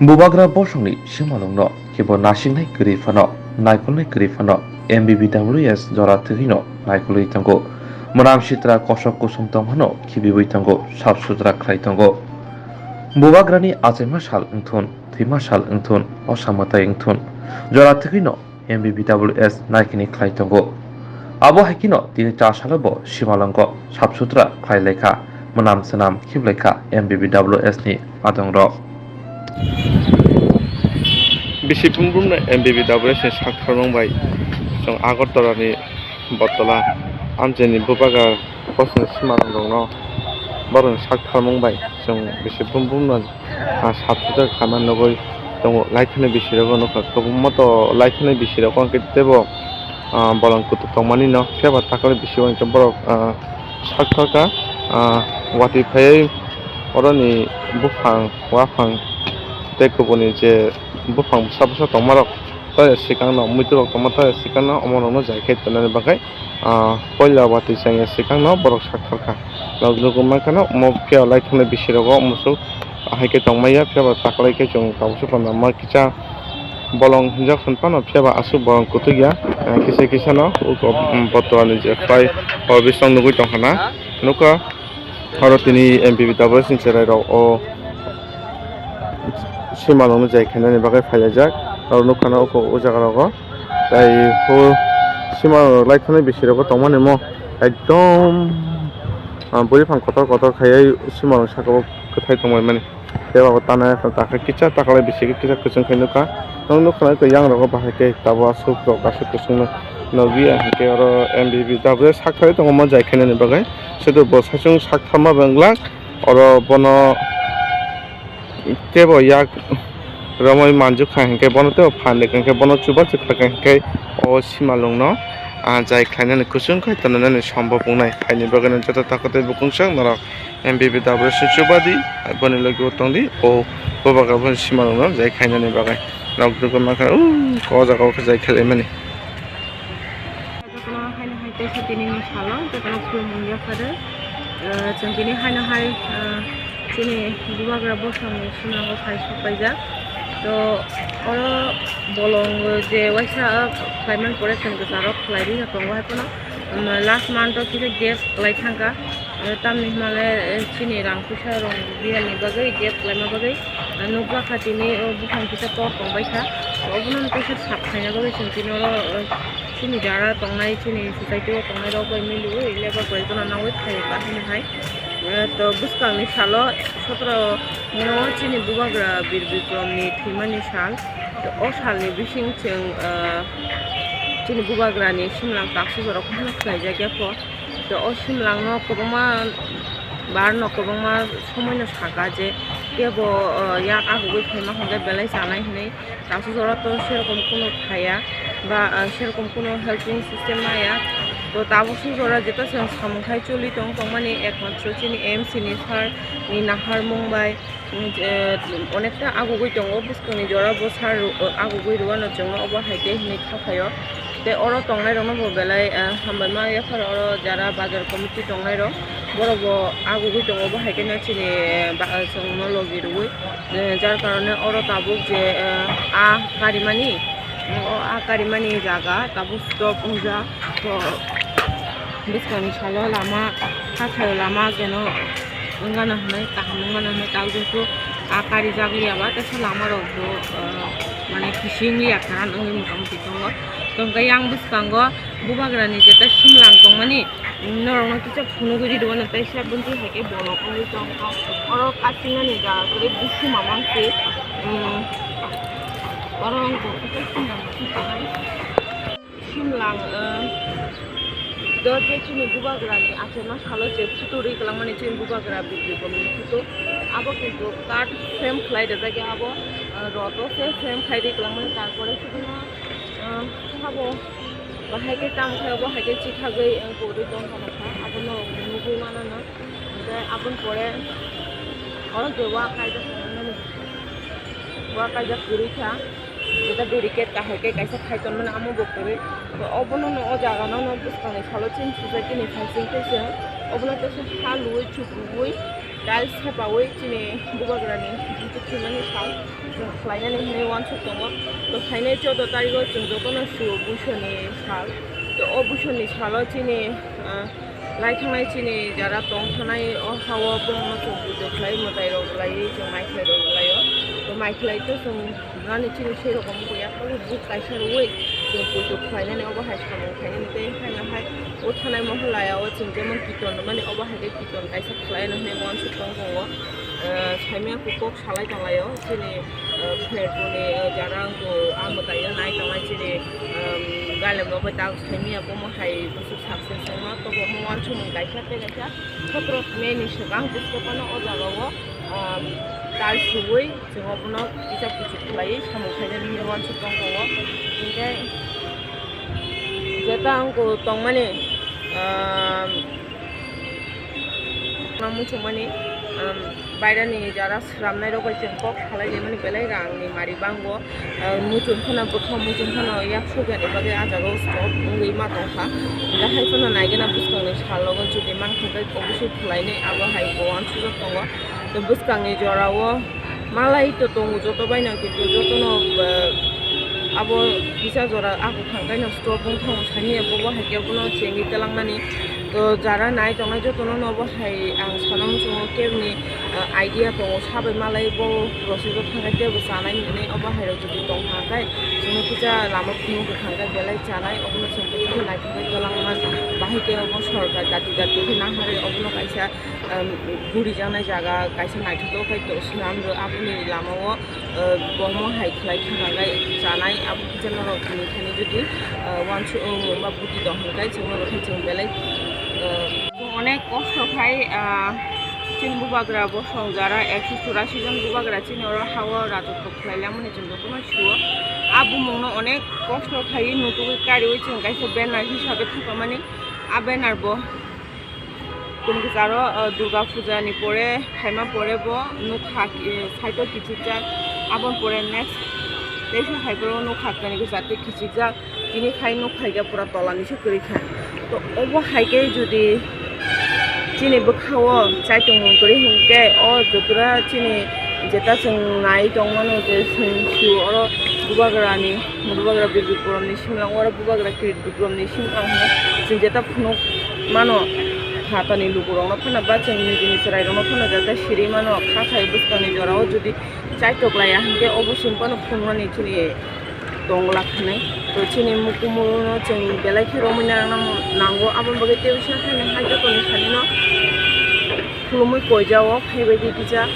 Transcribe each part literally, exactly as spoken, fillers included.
Bubagra bosongni simalwngno kebo nasiknai kwrwi phano, naikolnai kwrwi phano M B B W S jora thwgwino naikolwi tongo. Mwnam sitra kosok kusum tongphano khibiwi tongo, sap sutra khlai tongo. Bubagrani achaima sal wngthun, thwima sal wngthun, osa mwtai wngthun, jora thwgwino M B B W S naikini khlai tongo. Abo hai kheno tini chasalo bo simalwngo sap sutra khlai laikha, mwnam swnam khib laikha M B B W S ni adongrok. Bisi bumbumno M B B W S ni sak tharmung bai chwng Agartala ni Bottola amchaini bubagra bosongni simalwngrokno borokni sak tharmung bai chwng bisi bumbumno ah, sap sutra khaima nugwi tongo. Laithani bisirogo nukha, kwbangma to laithani bisirogo hwnkhe teibo, ah, bolong kutuk tongmani no, phiya ba takle bisingo hwnkhe borok, ah, sak thorkha, ah, watwi phaiwi oroni buphang, waphang tei kubuni je buphang bwsa bwsa tongmarok tei swkangno, muiturok tongma tei swkangno omorokno jai khai tongnani bagwi. Ah, puila watwi chengya swkangno borok sak thorkha. Nok nugwi mankha no, omo phiya lai thangni bisirogo musuk ahai khe tongmaya, phiya ba taklai khe chwng tabuk phano ma kisa bolong hinjak hwn phano, phiya ba aswk bolong kutuk ya. Ah, kisa kisa no uko, um, Bottola ni je khlai o bisong nugwi tongkha na, nukha. Oro tini M P P tabuk sini cherai rok o simalwng no jai khainani bagwi phailaijak. Oro nukha na uko o jaga rogo. Tei hor sima lai thani bisi rogo tongmani mo ekdom, ah, bwrwi phang kotor kotor khaiwi sima rok saka o kwthai tongmani. Tei abo tana takha kisa takalai bisi kisa kwchwng khai nukha. Nwng nukha na yang rogo bahai khe tabuk aswk rok aswk kwchwng nugwi ang hwnkhe oro M B B W sak thai tongma jai khainani bagwi. Sudu bo saichung sak tharma bwnglak oro bono. Teibo yak romwi manjukha hinkhe bono teibo phan rikha hinkhe bono chubachu khlakha hinkhe o simalwngno, ah, jai khlainani kuchung khai tongnani sombok wngnai. Haini bagwino joto takhuk tei bukhuk swk norok M B B W se chubadi, boni logi o tongdi, o bubagra boni simalwngno jai khlainani bagwi. Nok dugwi mankha, uh, o jaga o khe jai khlaimani. Jotono haino hai teisa tinini salo, jotono khulumung yaphare. Eh, chwng tini haino hai, eh, chini bubagra bosongni simango phai sok paijak. To oro bolong je waisa khlaimani pore chwng kwcharo khlai rwya tongo hai phano, um, last month o kisa gap kwlai thangkha. Eh, tamni hwnmale, eh, chini rang puisa rong riyani bagwi gap kwlaima bagwi, eh, nukjakha tini o buphang kisa tor tongbaikha. Obono kaisa sap khaina bagwi chwng tini oro, eh, chini jara tongnai, chini society o tongnai rok bai miliwi lebar kwlai phano nangwi thai ba hwnwi hai. Eh, to bwskangni salo sotro no chini bubagra Bir Bikrom ni thwimani sal. To o salni bising chwng, eh, chini bubagrani simlang taksa jorao kheno khlaijak ya kho. To o simlangno kwbangma barno kwbangma somoino saka je kebo, eh, yak agugwi phaima hwnkhe belai chanai hwnwi. Taksa jora to serokom kuno thaya ba, ah, serokom kuno helping system maya. To tabuk sung jora jeta chwng samung khai choli tong tongmani ekmatro chini M C ni sir ni naharmung bai, mm, je, onekta agugwi tongo bwskangni jora bo sir ru-, agugwi rwano chwngno obo hai khe hinwi kha phaio. Tei oro tongnai rokno bo belai, ah, hambai ma yaphar oro jara bazar committee tongnai rok borok bo agugwi tongo bo hai khe no chini, ah, ba-, chwngno logi rwui. Eh, jar karone oro tabuk je, eh, a karimani, o a karimani jaga tabuk stop wngjak. To bwskangni salo lama, hathai lama keno wngano hinwi, kaham wngano hinwi, tabuk jehetu a karijak liya ba, teisa lama rok bo, eh, mane kisi wngya karan wngwi motamuti tongo. Tongkha yang bwskango bubagrani jeta simlang tongmani, norokno kisa phunugwi rw ano tei seventy hai khe bolong wngwi tongkha. Oro kasingani jaga kwrwi busuma manswi, um, oro wngkha kisa simlang. Simlang, um, do je chini bubagrani achaima salo je photo ri kwlangmani chini bubagra bibri komni photo, abo kintu card frame khlai rijak ya abo, uh, rot o se frame khlai ri kwlangmani, tarpore sibino, um, abo Bahai khe tamo khe obo hai khe chithagwi, eh, kwrwi tong phano kha, abono nugwi mano no. Hwnkhe aboni pore oro je wa kaijak tongo nini, wa kaijak kwrwi kha, jeta duplicate kahai khe kaisa khai tonmani amo bo kwrwi. To obono no o jaga no no bwskangni salo chini sujai tini phai chwng tei chwng obono teisa ha luwi chukrubwi. Tiles sepawi chini bubagrani buchuk thwimani sal chwng khlainani hinwi uansuk tongo. To phainai choudo tarigo chwng jotono sio buisoni sal. To o buisoni salo chini, ah, lai thangnai chini jara tong thanai o hao bongno chwng pujo khlai mwtai rok lai chwng mai khlai rok lai o. To mai khlai to chwng Nani chini sei rokom bo ya, kabo buk kaisa rwui chwng puitu khlainani obo hai samung khainani tei haino hai o thanai moholaya o chwng jemon kiton rwmani obo hai khe kiton kaisa khlaino hinwi uansuk tong tongo. Eh, saimya kuk kok salai tonglaio chini, eh, pher boni, eh, jara wngkha, ah, mwtaio nai tongnai chini, ehm, galemrok bai tak saimya omo hai bwswk success wngma tobo omo uansukmung kaisa tei kaisa sotro May ni swkang bwswk phano o jagao, ehm, tal suwui. Chwng obono kisa kuchuk khlaiwi samung khainani hinwi uansuk tong tongo. Hinkhe jeta wngkha tongmani, ah, muchungmani, ah, bairani jara swramnairok bai chwng kok salai laimani belai rangni mari bango. Ah, muchung phano bwkha muchung phano yak sokya ni bagwi ah jagao stop wngwi ma tongkha. Hinkhe hai phano naigena bwskangni salogo jodi mankha khe obosoi khlainai abo hai bo uansukjak tongo. To bwskangni jorao malai to tongo joto baino, kintu jotono, eh, abo kisa jora ako thangkaino stop wng thango sani abo bo hai khe bono chengwi twlangnani. To jara nai tongnai jotono no bo hai ang sana muchungo kebni, eh, idea tongo sabai malai bo process o thangkai tebo chanai hinwi obo hai rok jodi tong thangkai chwngno kisa lama phunuk thangkai belai chanai obono chwng kisa naithokgwi twlangma bahai khe obo sorkar dati dati khe naharwi obono kaisa um, gurijaknai jaga kaisa naithotok khe to swnam rw aboni lamao, uh, bomo hai khlai thangkha khe chanai abo khe norok ni thani jodi, uh, uansuk wngma buti tong hwn khe chwng norok khe chwng belai, uh, onek kosto khai, uh, chini bubagra bosong jara ekso churashi jon bubagra chini oro hao rajoto khlai lamani chwng jotono sio. A bumungno onek kosto khaiwi nutugwi kariwi chwng kaisa banner hisabe thapamani. A banner bo Tini kwcharo, uh, Durga Puja ni pore, phaima pore bo nukha, eh, side o kichijak, aboni pore next teisa hai pore o nukha, tini kwchar tei kichijak, tini khai nuk phaikha pura tola ni se kwrwi kha. To obo hai khe jodi chini bwkha o chaitung mung kwrwi hwnkhe o jotora chini jeta chwng nai tongmano je chwng sio oro bubagra ni, bubagra Bibikrom ni simlang oro bubagra Kirit Bikrom ni simlang hwnkhe chwng jeta phunuk mano, phatani lukurokno phano ba chwng nijini chwrairokno phano jeta siri mano, kha khai bwskangni jorao jodi chaitok laiya hwnkhe obo chwng phano phunukmani chini tongla khanai. To chini mukumuno chwng belai khe romwi nang nango, aboni bagwi tei bisa khe hai jotoni sanino khulumwi koijao phaibaidi kisa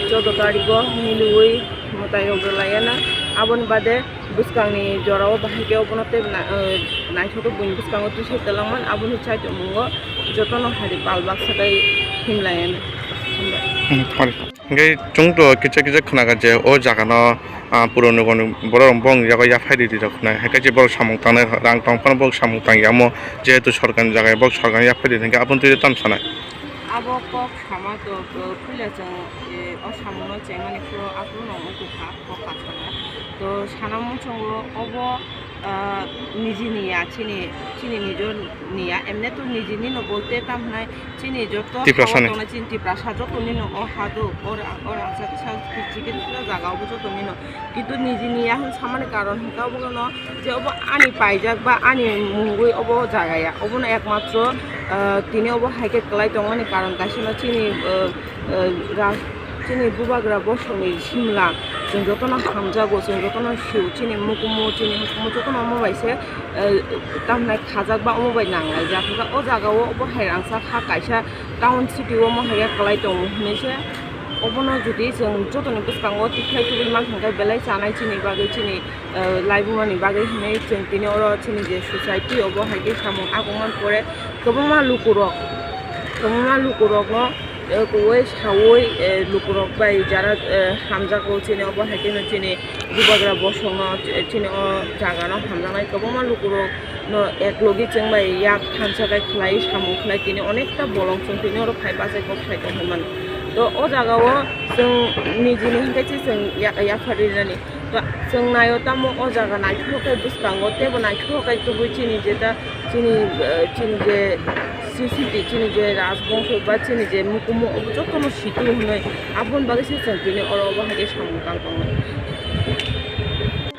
choudo tarigo miliui mwtai rok rwlaiya na, aboni bade bwskangni jorao bahai khe obono tei na-, eh, naithotok buini bwskango twi se twlangmani, aboni chai tongmungo jotono hari pal baksa tei himlaiani. Hambai. Hmm, hambai. Hingke chwng to kisa kisa khwnaga je o jaga no, ah, puron ni borok rok bong yago yaphai riri rok hwnai, hai khe je borok samung tangnai rang tong phano borok samung tang ya omo, jehetu sorkar ni jaga borok sorkar ni yaphai riri hingke aboni twi tamo sanai. Abo kok sama to, eh, puila chwng, eh, o samung no chengmani phuru aphuru no wngkha kok kha sana. To sana muchungo obo, ah, nijini ya, chini, chini nijor ni ya, emne to nijini no bolte tam hwnai chini joto Tiprasa hao ni. Tongnai chini Tiprasa joto ni no o ha do, o ra-, o rangchak sak chikil jaga obo joto ni no. Kintu nijini ya hwn samani karon hwnkha obo no je obo ani paijak ba ani mungwi obo jaga ya, obo no ekmatro, ah, tini obo hai khe kwlai tongmani karon kaisa no chini, ah, ah, ra-, chini bubagra bosongni simla, chwng jotono hamjago, chwng jotono sio, chini mukumu, chini hukumu jotono omo bai se, eh, tamhinai khajak ba omo bai nang laijak. Hwnkhe o jaga o obo hai rangchak ha kaisa town city o omo hai khe kwlai tongo hinwi se, obono jodi chwng jotoni bwskango tikhlai tubui mankha hwnkhe belai chanai chini bagwi chini, eh, laibuma ni bagwi hinwi chwng tini oro chini je society obo hai khe samung agongmani pore kwbangma lukurok, kwbangma lukurokno, eh, kuwai sawi, eh, lukurok bai jara, eh, hamjago chini obo hai kheno chini bubagra bosongno, eh, chini o jagano hamjaknai kwbangma lukurokno eklogi chwng bai yak thansa bai khlai samung khlai tini onekta bolong chwng tini oro phai bachai kok phai tongmani. To o jagao chwng nijini hinkhe se chwng ya-, yapharwi nani. To chwng naio tamo o jaga naithok khe bwskango teibo naithok khe tubui chini jeta chini, eh, chini je Chini chini je rajbongso ba chini je mukumu obo jotono situ hwnwi aboni bagwi se chwng tini oro obo hai khe samung tang tongnai.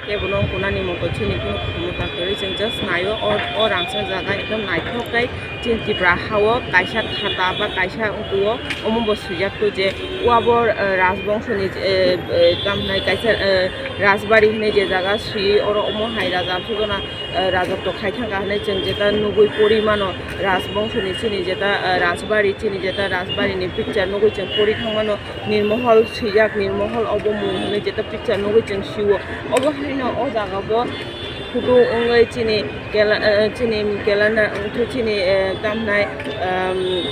Kebo nw kunani moto chini kunu khamu ta kwrwi, chwng just naio o, o rangchak jaga ekdom naithok khe chini Tripura ha-o kaisa khata ba kaisa wngkhuo omo bo swijak kho je o abo, eh, rajbongso ni, eh, eh, tamo hwnai kaisa, eh, rajbari hwnwi je jaga swi oro omo hai raja Amsugana, eh, rajotw khai thangkha hwnwi chwng jeta nugwi pori mano, rajbongso ni chini jeta, eh, rajbari chini jeta rajbari ni picture nugwi chwng pori thangmano. Nirmohol swijak, Nirmohol obo mung hwnwi jeta picture nugwi chwng sio. Obo haino o jaga bo photo wngwi chini kela-, eh, chini calendar wngkhe chini, eh, tamhnai, ehm,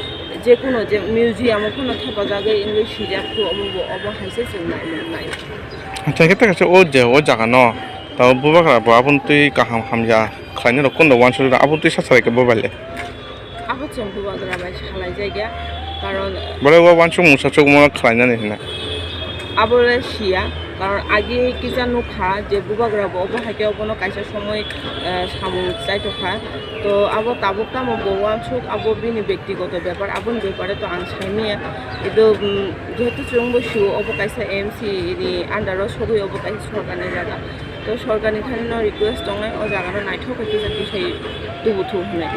jekunu je museum o phano thepajagwi wngwi swijak kho omo bo, obo hai se chwng nai, nai. Acha, khe ta kaisa o je o jaga no, ta bubagra bo aboni twi kaham hamya khlainai rok kono uansuk rok aboni twi sasarai khe bubaile. Abo chwng bubagra bai salai jagya, karon bole o uansuk mungsa chukma khlainani hwnna. Abo le siya, karon agi kisa nukha je bubagra bo obo hai khe obono kaisa somoi, eh, samung chaitokha. To abo tabuk tamo bo uansuk abo bini bektigoto bepar, aboni bepare to ang saimanya. Edo, mm, jehetu chwng bo sio obo kaisa M C ni under o sogwi obo kaisa sorkarni jaga. To sorkarni thani no request tongnai o jaga no naithok khe kisa tisai tubu thu hwnwi.